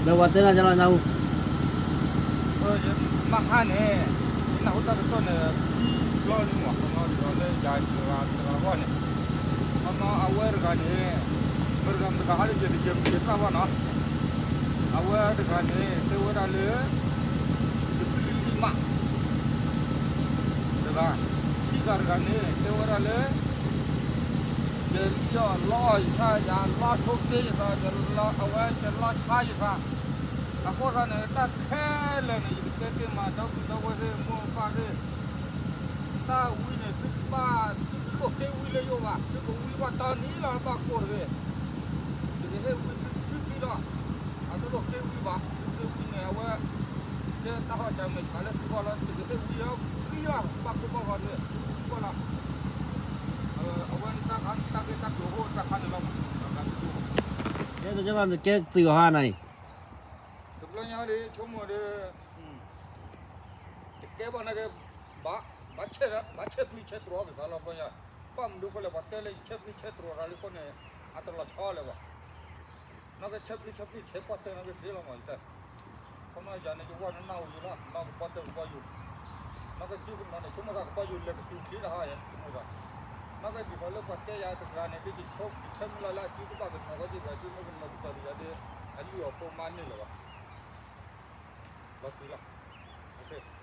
လၢပှၤတဲနၤလီၤနၢ်ဟူ, မဟါန့ၣ်, ယနၢ်ဟူတၢ်ကစီၣ်န့ၣ် ခံဘျီလံမး, ခီနီတဂၤလၢယၤတဂၤတဂၤအဂီၢ်န့ၣ်, ခီနီအဝဲတဂၤန့ၣ်, မတဂၤမတဂၤဟီဒီး ယတယဲၢ်မံၤယသၣ်ဘၣ်နီၤ, အဝဲတဂၤန့ၣ် တဲဝဲဒၣ်လၢ ယပျံၤလံမး တဂၤ, ခံဂၤတဂၤန့ၣ် တဲဝဲဒၣ်လၢ ယလီၢ်လီၤယသး, ယလီၢ်ဆိက့ယသး, ယလီၢ်ဆါယသး, အဃိသတးန့ၣ် တၢ်ခဲလၢာ်န့ၣ် ယကတဲတ့ၢ်မး ဒီပုၢ်ဒီဝဲၢ်သ့ၣ် မိၢ်ပၢ်သ့ၣ်, တၢ်ဝံန့ၣ် သုကဘၣ်, သုတလိၣ်ဃ့ဝံလၢယအိၣ်ဘၣ်, သုကဝံဘၣ်တၢ်နံၤလီၤ ဘၣ်ကိၢ်တဂ့ၤ, ယကဟ့ၣ်ဝံသုခံပျံၤလီၤ, အတလိၣ်ဃ့ဝံဘၣ်, သုဃ့ဝံန့ၣ် အဝဲ တဲတၢ်ဟီၣ်ကမ့ၢ်တခါလၢသုဂီၢ်လီၤ, ယကဟ့ၣ်ဝံအီၤခံလီၤ, ဘၣ်ကိၢ်ဘၣ်ဂီၤတဂ့ၤ, သုဂီၢ်လီၤ, အဝဲန့ၣ်တၢ်ဂ့ၢ်တၢ်ကျိၤအိၣ်တၢ်ခါန့ၣ်လီၤမး, ကဲသုးက့ၢ်ဂီၤန့ၣ် ကဲသုးအီၤဟါနၤအံၤ, တဘျီညါဒီး ဆိကမိၣ်ဒီး တကဲဘၣ်နာ်က့, ဘၣ်, ဘၣ်ဆဲးပျံၤဆဲးတြီၤက့ၤသးလီၤ ဘျီညါ, ဘၣ်မနုၤဃိလဲၣ် ပှၤတဲလၢယဆဲးပျံၤဆဲးတြီၤသးလံအဃိန့ၣ်, အတလီၤဆီလၢၤဘၣ်, နာ်က့ဆဲးပျံၤဆဲးပျံၤဆဲးပီၢ်တဲနာ်က့သ့လီၤမး ယတဲ, ခီနီယၤန့ၣ် ယဝဲနနၢ်ဟူယိၤလီၤ နီၢ်ကပီၢ်တဲကပီၢ်ယိၤ, နာ်က့စုကနီၤန့ၣ် ဆိကမိၣ်သးကပီၢ်ယိၤလဲၤကတုၤချ့တဟါယဲ ဆိကမိၣ်သး, နာ်က့ဒ်သိးလၢပှၤတဲယၤတဂၤန့ၣ် ဒ်ယဆိကမိၣ်ဆၢမုၢ်လၢ်လၢအစုကဘၣ်ကနီၤဝဲဒ်သိး ဒ်မ့ၢ်ကနီၤဒ်သိးဒီးယၤဒီး အလုၢ်အီၤဖိမါန့ၢ်လၢၤဘၣ်, လီၤတံၢ်လီၤ,